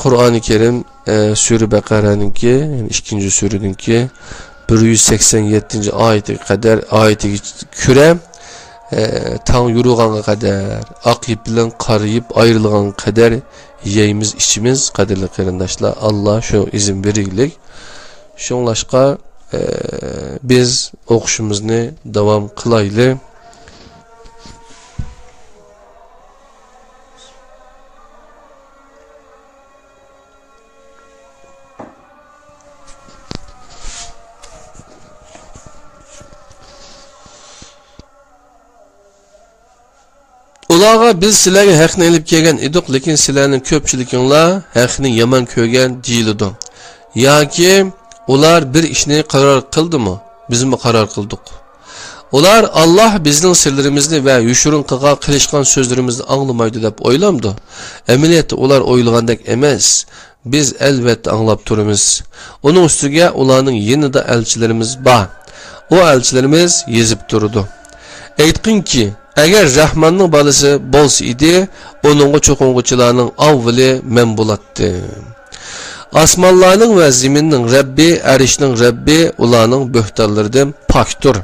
قۇرئانى كەرىم، ئە، سۈرە بەقەرەنىڭكى، يەنى ئىككىنچى سۈرىنىڭكى بىر يۈز سەكسەن يەتتىنچى ئايىتىگە قەدەر، ئايىتىگە كۆرە، ئە، تاڭ يورۇغانغا قەدەر، ئاق يىپ بىلەن قارا يىپ ئايرىلغانغا قەدەر يەيمىز، ئىچىمىز، قەدىرلىك قېرىنداشلار. ئاللا شۇ ئىزىن بېرىگلىك. شۇڭلاشقا، ئە، بىز ئوقۇشىمىزنى داۋام قىلايلى. ئۇلارغا، بىز سىلەرگە ھەقنى ئېلىپ كەلگەن ئىدۇق، لېكىن سىلەرنىڭ كۆپچىلىكىڭلار ھەقنى يامان كۆرگەن دېيىلىدۇ. ياكى ئۇلار بىر ئىشنى قارار قىلدىمۇ؟ بىزمۇ قارار قىلدۇق. ئۇلار، «ئاللاھ بىزنىڭ سىرلىرىمىزنى ۋە يوشۇرۇنقىغا قىلىشقان سۆزلىرىمىزنى ئاڭلىمايدۇ» دەپ ئويلامدۇ؟ ئەمەلىيەتتە ئۇلار ئويلىغاندەك ئەمەس. بىز ئەلۋەتتە ئاڭلاپ تۇرىمىز. ئۇنىڭ ئۈستىگە ئۇلارنىڭ يېنىدا ئەلچىلىرىمىز بار. ئۇ ئەلچىلىرىمىز يېزىپ تۇرىدۇ. ئېيتقىنكى، ئەگەر رەھماننىڭ بالىسى بولسا ئىدى، ئۇنىڭغا چوقۇنغۇچىلارنىڭ ئاۋۋىلى مەن بولاتتىم. ئاسمانلارنىڭ ۋە زېمىننىڭ رەببى، ئەرشنىڭ رەببى ئۇلارنىڭ بۆھتانلىرىدىن پاكتۇر.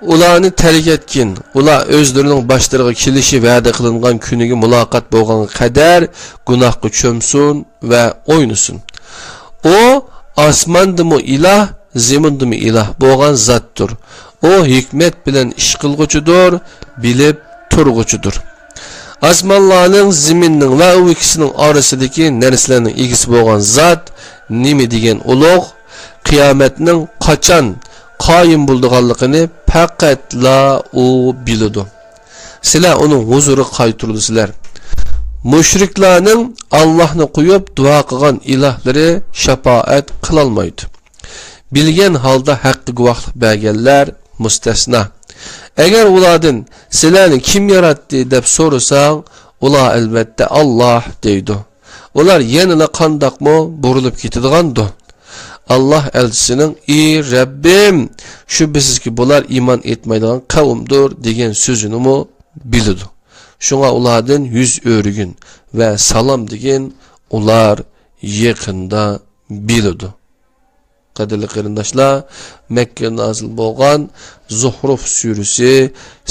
ئۇلارنى تەرك ئەتكىن. ئۇلار ئۆزلىرىنىڭ باشلىرىغا كېلىشى ۋەدە قىلىنغان كۈنىگە مۇلاقات بولغانغا قەدەر گۇناھقا چۆمسۇن ۋە ئوينىسۇن. ئۇ ئاسماندىمۇ ئىلاھ، زېمىندىمۇ ئىلاھ بولغان زاتتۇر. ئۇ ھېكمەت بىلەن ئىش قىلغۇچىدۇر، بىلىپ تۇرغۇچىدۇر. ئاسمانلارنىڭ، زېمىننىڭ ۋە ئۇ ئىككىسىنىڭ ئارىسىدىكى نەرسىلەرنىڭ ئىگىسى بولغان زات نېمە دېگەن ئۇلۇغ، قىيامەتنىڭ قاچان قايىم بولىدىغانلىقىنى پەقەتلا ئۇ بىلىدۇ. سىلەر ئۇنىڭ ھۇزۇرىغا قايتۇرۇلىسىلەر. مۇشرىكلارنىڭ ئاللاھنى قويۇپ دۇئا قىلغان ئىلاھلىرى شاپائەت قىلالمايدۇ. بىلگەن ھالدا ھەققە گۇۋاھلىق بەرگەنلەر مۇستەسنا. ئەگەر ئۇلاردىن، «سىلەرنى كىم ياراتتى؟» دەپ سورىساڭ، ئۇلار ئەلۋەتتە، «ئاللاھ» دەيدۇ. ئۇلار يەنىلا قانداقمۇ بۇرۇلۇپ كېتىدىغاندۇ؟ ئاللاھ ئەلچىسىنىڭ، «ئى رەببىم، شۈبھىسىزكى، بۇلار ئىمان ئېيتمايدىغان قەۋمدۇر» دېگەن سۆزىنىمۇ بىلىدۇ. شۇڭا ئۇلاردىن يۈز ئۆرۈگىن ۋە سالام دېگىن، ئۇلار يېقىندا بىلىدۇ. قەدىرلىك قېرىنداشلار، مەككىدە نازىل بولغان زۇخرۇف سۈرىسى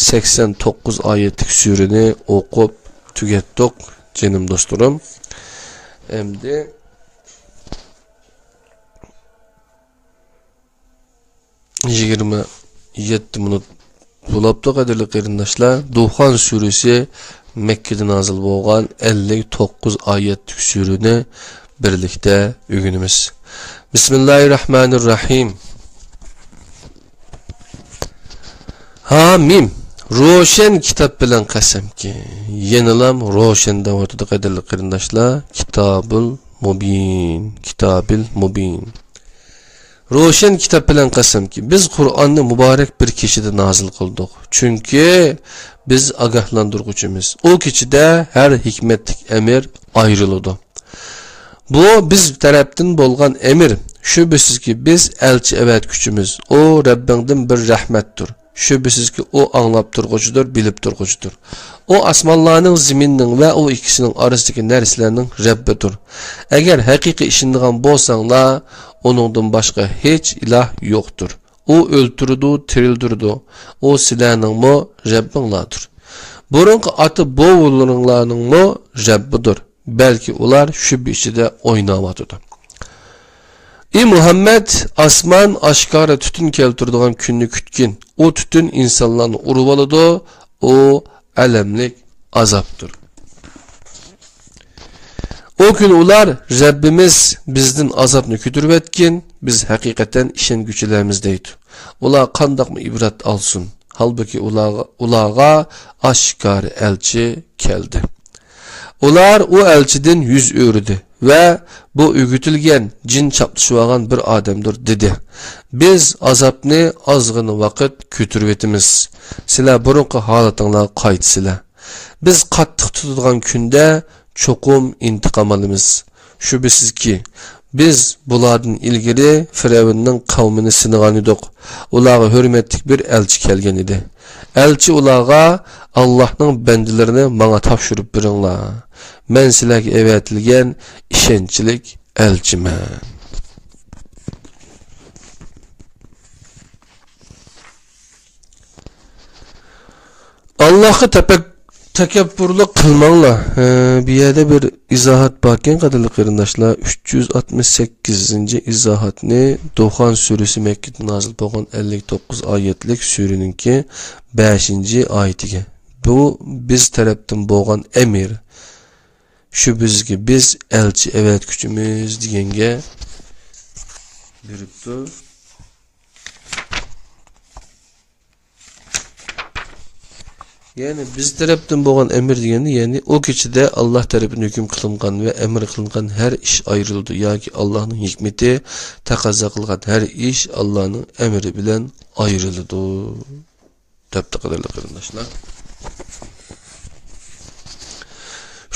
سەكسەن توققۇز ئايەتلىك سۈرىنى ئوقۇپ تۈگەتتۇق، جېنىم دوستلىرىم. ئەمدى يىگىرمە يەتتە مىنۇت بولاپتۇ، قەدىرلىك قېرىنداشلار. دۇخان سۈرىسى، مەككىدە نازىل بولغان ئەللىك توققۇز ئايەتلىك سۈرىنى بىرلىكتە ئۆگىنىمىز. بىسمىللاھىررەھمانىررەھىم. ھامىم. روشەن كىتاب بىلەن قەسەمكى، يەنىلام روشەن دەۋاتىدۇ، قەدىرلىك قېرىنداشلار. كىتابىل مۇبىن، كىتابىل مۇبىن. روشەن كىتاب بىلەن قەسەمكى، بىز قۇرئاننى مۇبارەك بىر كېچىدە نازىل قىلدۇق. چۈنكى بىز ئاگاھلاندۇرغۇچىمىز. ئۇ كېچىدە ھەر ھېكمەتلىك ئەمىر ئايرىلىدۇ. بۇ بىز تەرەپتىن بولغان ئەمىر. شۈبھىسىزكى، بىز ئەلچى ئەۋەتكۈچىمىز. ئۇ رەببىڭدىن بىر رەھمەتتۇر. شۈبھىسىزكى، ئۇ ئاڭلاپ تۇرغۇچىدۇر، بىلىپ تۇرغۇچىدۇر. ئۇ ئاسمانلارنىڭ، زېمىننىڭ ۋە ئۇ ئىككىسىنىڭ ئارىسىدىكى نەرسىلەرنىڭ رەببىدۇر. ئەگەر ھەقىقىي ئىشىنىدىغان بولساڭلار، ئۇنىڭدىن باشقا ھېچ ئىلاھ يوقتۇر. ئۇ ئۆلتۈرىدۇ، تىرىلدۈرىدۇ. ئۇ سىلەرنىڭمۇ رەببىڭلاردۇر. بۇرۇنقى ئاتا-بوۋىلىرىڭلارنىڭمۇ رەببىدۇر. بەلكى ئۇلار شۈبھە ئىچىدە ئويناۋاتىدۇ. ئى مۇھەممەد، ئاسمان ئاشكارا تۈتۈن كەلتۈرىدىغان كۈننى كۈتكىن. ئۇ تۈتۈن ئىنسانلارنى ئۇرۇۋالىدۇ. ئۇ ئەلەملىك ئازابتۇر. ئۇ كۈنى ئۇلار، «رەببىمىز، بىزدىن ئازابنى كۆتۈرۈۋەتكىن، بىز ھەقىقەتەن ئىشەنگۈچىلەرمىز» دەيدۇ. ئۇلار قانداقمۇ ئىبرەت ئالسۇن؟ ھالبۇكى، ئۇلارغا، ئۇلارغا ئاشكارا ئەلچى كەلدى. ئۇلار ئۇ ئەلچىدىن يۈز ئۆرۈدى ۋە، «بۇ ئۆگىتىلگەن، جىن چاپلىشىۋالغان بىر ئادەمدۇر» دېدى. «بىز ئازابنى ئازغىنە ۋاقىت كۆتۈرۈۋېتىمىز. سىلەر بۇرۇنقى ھالىتىڭلارغا قايتىسىلەر. بىز قاتتىق تۇتىدىغان كۈندە چوقۇم ئىنتىقام ئالىمىز. شۈبھىسىزكى، بىز بۇلاردىن ئىلگىرى فىرئەۋننىڭ قەۋمىنى سىنىغانىدۇق. ئۇلارغا ھۆرمەتلىك بىر ئەلچى كەلگەن ئىدى. ئەلچى ئۇلارغا، ئاللاھنىڭ بەندىلىرىنى ماڭا تاپشۇرۇپ بېرىڭلار. مەن سىلەرگە ئەۋەتىلگەن ئىشەنچلىك ئەلچىمەن.» ئاللاھقا تەپەك-، تەكەببۇرلۇق قىلماڭلار. ھە، بۇ يەردە بىر ئىزاھات باركەن، قەدىرلىك قېرىنداشلار. ئۈچ يۈز ئاتمىش سەككىزىنچى ئىزاھاتنى، دۇخان سۈرىسى، مەككىدە نازىل بولغان ئەللىك توققۇز ئايەتلىك سۈرىنىڭكى بەشىنچى ئايىتىگە. بۇ بىز تەرەپتىن بولغان ئەمىر. شۈبھىسىزكى، بىز ئەلچى ئەۋەتكۈچىمىز دېگەنگە بېرىپتۇ. يەنى بىز تەرەپتىن بولغان ئەمىر دېگەندە، يەنى ئۇ كېچىدە ئاللاھ تەرىپىدىن ھۆكۈم قىلىنغان ۋە ئەمىر قىلىنغان ھەر ئىش ئايرىلىدۇ ياكى ئاللاھنىڭ ھېكمىتى تەقەززا قىلغان ھەر ئىش ئاللاھنىڭ ئەمرى بىلەن ئايرىلىدۇ، دەپتۇ، قەدىرلىك قېرىنداشلار.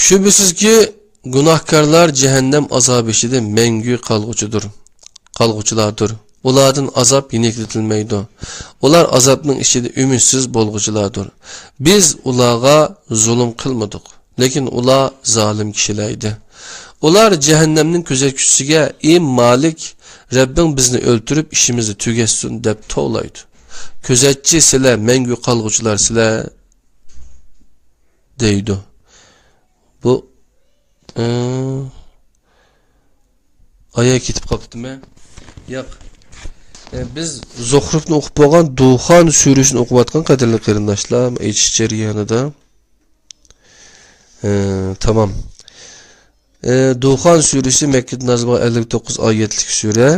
شۈبھىسىزكى، گۇناھكارلار جەھەننەم ئازابى ئىچىدە مەڭگۈ قالغۇچىدۇر، قالغۇچىلاردۇر. ئۇلاردىن ئازاب يېنىكلىتىلمەيدۇ. ئۇلار ئازابنىڭ ئىچىدە ئۈمىدسىز بولغۇچىلاردۇر. بىز ئۇلارغا زۇلۇم قىلمىدۇق، لېكىن ئۇلار زالىم كىشىلەر ئىدى. ئۇلار جەھەننەمنىڭ كۆزەتكۈچىسىگە: «ئى مالىك، رەببىڭ بىزنى ئۆلتۈرۈپ، ئىشىمىزنى تۈگەتسۇن» دەپ توۋلايدۇ. «كۆزەتچى سىلەر، مەڭگۈ قالغۇچىلار سىلەر» دەيدۇ. بۇ، ئى، ئايا كېتىپ قاپتىمەن. ياق. ئى، بىز زۇخرۇفنى ئوقۇپ بولغان، دۇخان سۈرىسىنى ئوقۇۋاتقان، قەدىرلىك قېرىنداشلار، ئېچىش جەريانىدا. ئى، تامام. ئى، دۇخان سۈرىسى مەككىدە نازىل بولغان ئەللىك توققۇز ئايەتلىك سۈرە.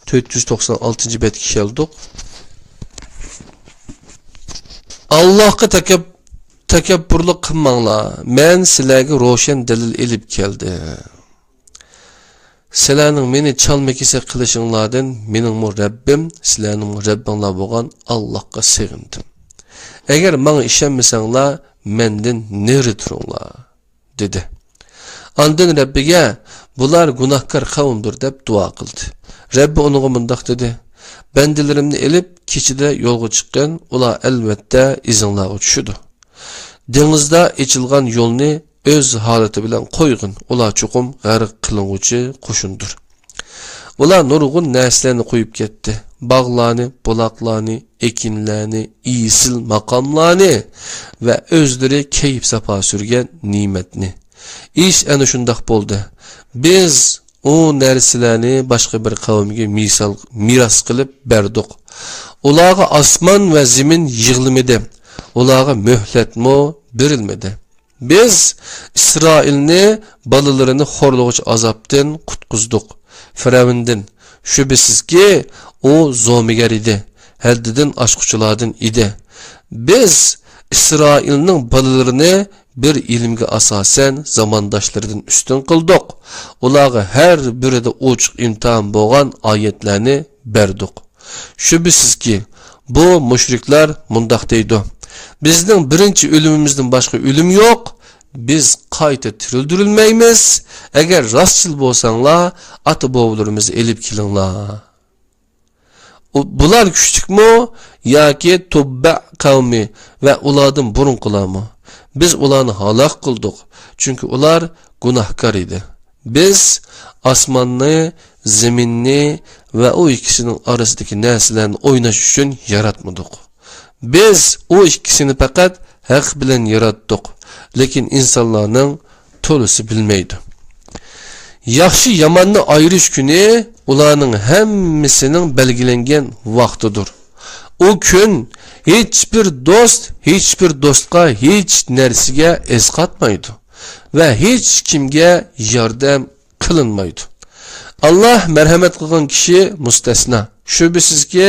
تۆت يۈز توقسان ئالتىنچى بەتكە كەلدۇق. ئاللاھقا تەكەب-، تەكەببۇرلۇق قىلماڭلار. مەن سىلەرگە روشەن دەلىل ئېلىپ كەلدىم. سىلەرنىڭ مېنى چالما-كېسەك قىلىشىڭلاردىن مېنىڭمۇ رەببىم، سىلەرنىڭمۇ رەببىڭلار بولغان ئاللاھقا سېغىندىم. ئەگەر ماڭا ئىشەنمىسەڭلار، مەندىن نېرى تۇرۇڭلار. دېدى. ئاندىن رەببىگە: «بۇلار گۇناھكار قەۋمدۇر» دەپ دۇئا قىلدى. رەببى ئۇنىڭغا مۇنداق دېدى: «بەندىلىرىمنى ئېلىپ، كېچىدە يولغا چىققىن، ئۇلار ئەلۋەتتە ئىزىڭلارغا چۈشىدۇ. دېڭىزدا ئېچىلغان يولنى ئۆز ھالىتى بىلەن قويغىن، ئۇلار چوقۇم غەرق قىلىنغۇچى قوشۇندۇر.» ئۇلار نۇرغۇن نەرسىلەرنى قويۇپ كەتتى. باغلارنى، بۇلاقلارنى، ئېكىنلەرنى، ئېسىل ماقاملارنى ۋە ئۆزلىرى كەيپ-ساپا سۈرگەن نېمەتنى. ئىش ئەنە شۇنداق بولدى. بىز ئۇ نەرسىلەرنى باشقا بىر قەۋمگە مىسال، مىراس قىلىپ بەردۇق. ئۇلارغا ئاسمان ۋە زېمىن يىغلىمىدى. ئۇلارغا مۆھلەتمۇ بېرىلمىدى. بىز ئىسرائىلنى بالىلىرىنى خورلىغۇچى ئازابتىن قۇتقۇزدۇق، فىرئەۋندىن. شۈبھىسىزكى، ئۇ زومىگەر ئىدى، ھەددىدىن ئاشقۇچىلاردىن ئىدى. بىز ئىسرائىلنىڭ بالىلىرىنى بىر ئىلىمگە ئاساسەن زامانداشلىرىدىن ئۈستۈن قىلدۇق. ئۇلارغا ھەر بىرىدە ئوچۇق ئىمتىھان بولغان ئايەتلەرنى بەردۇق. شۈبھىسىزكى، بۇ مۇشرىكلار مۇنداق دەيدۇ: «بىزنىڭ بىرىنچى ئۆلۈمىمىزدىن باشقا ئۆلۈم يوق، بىز قايتا تىرىلدۈرۈلمەيمىز. ئەگەر راستچىل بولساڭلار، ئاتا-بوۋىلىرىمىزنى ئېلىپ كېلىڭلار.» ئۇ، بۇلار كۈچلۈكمۇ ياكى تۇببە قەۋمى ۋە ئۇلاردىن بۇرۇنقىلارمۇ؟ بىز ئۇلارنى ھالاك قىلدۇق، چۈنكى ئۇلار گۇناھكار ئىدى. بىز ئاسماننى، زېمىننى ۋە ئۇ ئىككىسىنىڭ ئارىسىدىكى نەرسىلەرنى ئويناش ئۈچۈن ياراتمىدۇق. بىز ئۇ ئىككىسىنى پەقەت ھەق بىلەن ياراتتۇق، لېكىن ئىنسانلارنىڭ تولىسى بىلمەيدۇ. ياخشى-ياماننى ئايرىش كۈنى ئۇلارنىڭ ھەممىسىنىڭ بەلگىلەنگەن ۋاقتىدۇر. ئۇ كۈن ھېچبىر دوست ھېچبىر دوستقا ھېچ نەرسىگە ئەسقاتمايدۇ ۋە ھېچ كىمگە ياردەم قىلىنمايدۇ. ئاللاھ مەرھەمەت قىلغان كىشى مۇستەسنا. شۈبھىسىزكى،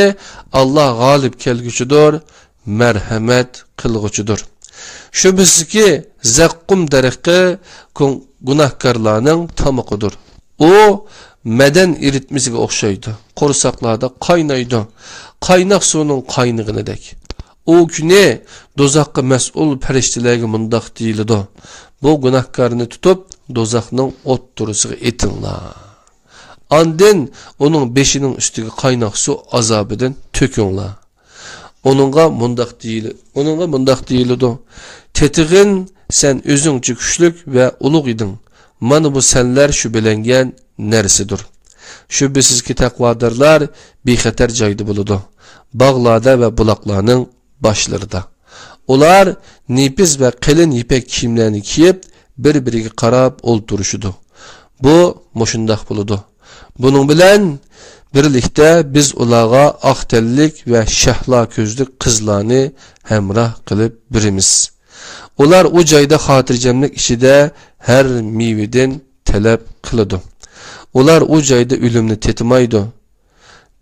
ئاللاھ غالىب كەلگۈچىدۇر، مەرھەمەت قىلغۇچىدۇر. شۈبھىسىزكى، زەققۇم دەرىخى گۇ-، گۇناھكارلارنىڭ تامىقىدۇر. ئۇ مەدەن ئېرىتمىسىگە ئوخشايدۇ. قورساقلاردا قاينايدۇ، قايناق سۇنىڭ قاينىغىنىدەك. ئۇ كۈنى دوزاخقا مەسئۇل پەرىشتىلەرگە مۇنداق دېيىلىدۇ: «بۇ گۇناھكارنى تۇتۇپ، دوزاخنىڭ ئوتتۇرىسىغا ئېتىڭلار. ئاندىن ئۇنىڭ بېشىنىڭ ئۈستىگە قايناق سۇ ئازابىدىن تۆكۈڭلار.» ئۇنىڭغا مۇنداق دېيىلى-، ئۇنىڭغا مۇنداق دېيىلىدۇ: «تېتىغىن، سەن ئۆزۈڭچە كۈچلۈك ۋە ئۇلۇغ ئىدىڭ. مانا بۇ سەنلەر شۈبھىلەنگەن نەرسىدۇر.» شۈبھىسىزكى، تەقۋادارلار بىخەتەر جايدا بولىدۇ، باغلاردا ۋە بۇلاقلارنىڭ باشلىرىدا. ئۇلار نېپىز ۋە قېلىن يىپەك كىيىملەرنى كىيىپ، بىر-بىرىگە قاراپ ئولتۇرۇشىدۇ. بۇ مۇشۇنداق بولىدۇ. بۇنىڭ بىلەن بىرلىكتە بىز ئۇلارغا ئاق تەنلىك ۋە شەھلا كۆزلۈك قىزلارنى ھەمراھ قىلىپ بېرىمىز. ئۇلار ئۇ جايدا خاتىرجەملىك ئىچىدە ھەر مېۋىدىن تەلەپ قىلىدۇ. ئۇلار ئۇ جايدا ئۆلۈمنى تېتىمايدۇ.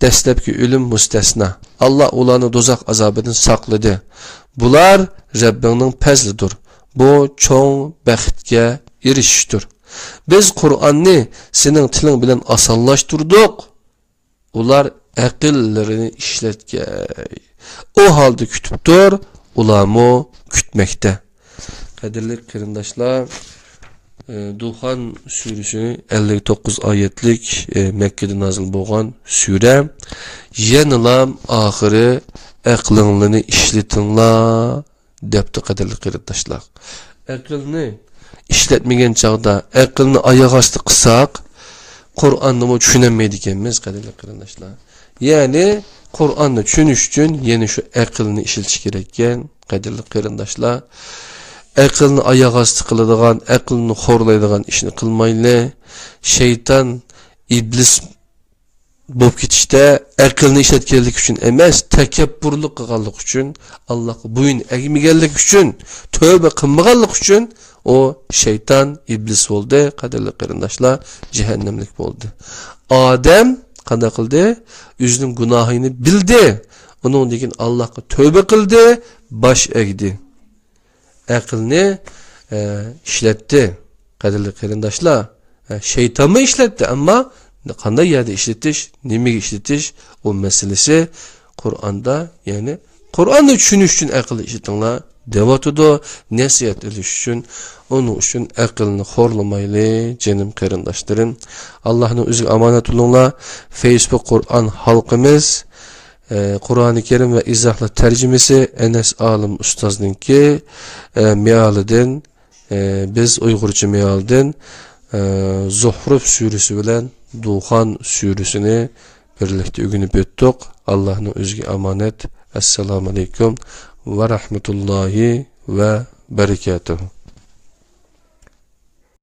دەسلەپكى ئۆلۈم مۇستەسنا. ئاللا ئۇلارنى دوزاخ ئازابىدىن ساقلىدى. بۇلار رەببىڭنىڭ پەزلىدۇر. بۇ چوڭ بەختكە ئېرىشىشتۇر. بىز قۇرئاننى سېنىڭ تىلىڭ بىلەن ئاسانلاشتۇردۇق. ئۇلار ئەقىللىرىنى ئىشلەتكەي. ئۇ ھالدا كۈتۈپ تۇر، ئۇلارمۇ كۈتمەكتە. قەدىرلىك قېرىنداشلار، ئە، دۇخان سۈرىسى ئەللىك توققۇز ئايەتلىك، ئە، مەككىدە نازىل بولغان سۈرە. يەنىلا ئاخىرى «ئەقلىڭلارنى ئىشلىتىڭلار» دەپتۇ، قەدىرلىك قېرىنداشلار. ئەقىلنى ئىشلەتمىگەن چاغدا، ئەقىلنى ئاياغ ئاستى قىلساق، قۇرئاننىمۇ چۈشىنەلمەيدىكەنمىز، قەدىرلىك قېرىنداشلار. يەنى قۇرئاننى چۈشىنىش ئۈچۈن يەنە شۇ ئەقىلنى ئىشلىتىش كېرەككەن، قەدىرلىك قېرىنداشلار. ئەقىلنى ئاياغ ئاستى قىلىدىغان، ئەقىلنى خورلايدىغان ئىشنى قىلمايلى. شەيتان، ئىبلىس بولۇپ كېتىشتە ئەقىلنى ئىشلەتكەنلىكى ئۈچۈن ئەمەس، تەكەببۇرلۇق قىلغانلىقى ئۈچۈن، ئاللاغا بويۇن ئەگمىگەنلىكى ئۈچۈن، تۆۋبە قىلمىغانلىقى ئۈچۈن ئۇ شەيتان، ئىبلىس بولدى، قەدىرلىك قېرىنداشلار، جەھەننەملىك بولدى. ئادەم قانداق قىلدى؟ ئۆزىنىڭ گۇناھىنى بىلدى، ئۇنىڭدىن كېيىن ئاللاغا تۆۋبە قىلدى، باش ئەگدى. ئەقىلنى، ئە، ئىشلەتتى، قەدىرلىك قېرىنداشلار. ئە، شەيتانمۇ ئىشلەتتى، ئەمما قانداق يەردە ئىشلىتىش، نېمىگە ئىشلىتىش، ئۇ مەسىلىسى قۇرئاندا، يەنى قۇرئاننى چۈشىنىش ئۈچۈن ئەقىلنى ئىشلىتىڭلار دەۋاتىدۇ، نەسىھەت ئېلىش ئۈچۈن. ئۇنىڭ ئۈچۈن ئەقىلنى خورلىمايلى، جېنىم قېرىنداشلىرىم. ئاللاھنىڭ ئۆزىگە ئامانەت بولۇڭلار. فېيسبۇك قۇرئان ھالقىمىز، ئە، قۇرئانى كەرىم ۋە ئىزاھلار تەرجىمىسى ئەنەس ئالىم ئۇستازنىڭكى، ئە، مېئالىدىن، ئە، بىز ئۇيغۇرچە مېئالدىن، ئە، زۇھرۇف سۈرىسى بىلەن دۇخان سۈرىسىنى بىرلىكتە ئۆگىنىپ ئۆتتۇق. ئاللاھنىڭ ئۆزىگە ئامانەت. ئەسسالامۇ ئەلەيكۇم ۋە رەھمەتۇللاھى ۋە بەرىكاتۇھۇ.